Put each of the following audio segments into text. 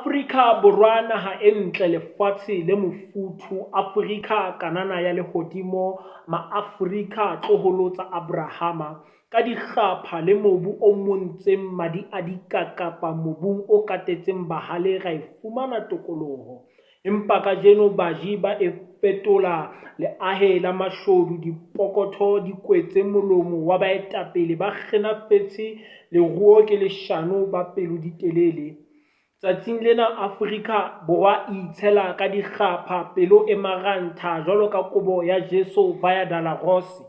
Afrika Borwa naha e ntle lefatshe le mofuthu Afrika kanana ya lehodimo Ma-Afrika tloholo tsa Abrahama Ka dikgapha le mobu o montseng madi a dikakapa Mobung o katetseng bahale ra e fumana tokoloho Empa kajeno baji ba e fetola leahe la mashodu Dipokotho di kwetse molomo wa baetapele Ba kgena fetshe leruo ke leshano ba pelo di telele Tsatsing lena Afrika Borwa e itshela ka dikgapha pelo e marantha jwalo ka kobo ya Jesu via dalla Rose.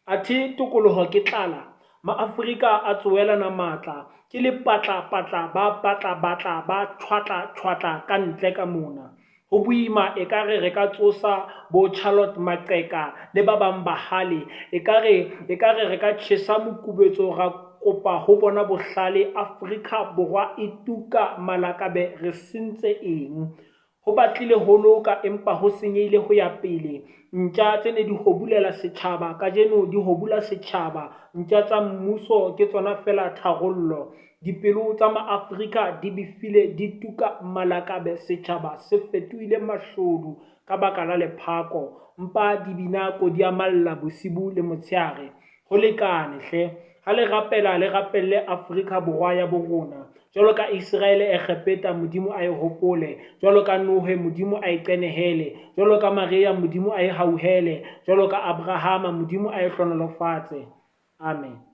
Athe tokoloho ke tlala, Ma-Afrika a tsohelana matla, ke lepatlapatla ba batla-batla ba tjhwatla-tjhwatla ka ntle ka mona. Ho boima ekare re ka tsosa bo Charlotte Maqeka le ba bang bahale. Ekare ekare re ka tjhesa mokubetso ra kopa ho bona bohlale Afrika Borwa e tuka malakabe re sentse eng? Ho batlile ho loka empa ho senyehile ho ya pele. Ntja tse ne di hobulela setjhaba kajeno di hobula setjhaba. Ntja tsa mmuso ke tsona feela tharollo. Dipelo tsa Ma-Afrika di befile di tuka malakabe setjhaba se fetohile mashodu ka baka la lephako. Mpa di bina kodi-ya-malla bosibu le motshehare. Ho lekane hle. Ha le rapela le rapelle Afrika Borwa ya bo rona. Jwalo ka Iseraele Egepeta Modimo a e hopole. Jwalo ka Nohe Modimo a e qenehele. Jwalo ka Maria Modimo a e hauhele. Jwalo ka Abrahama Modimo a e hlohonolofatse. Amen.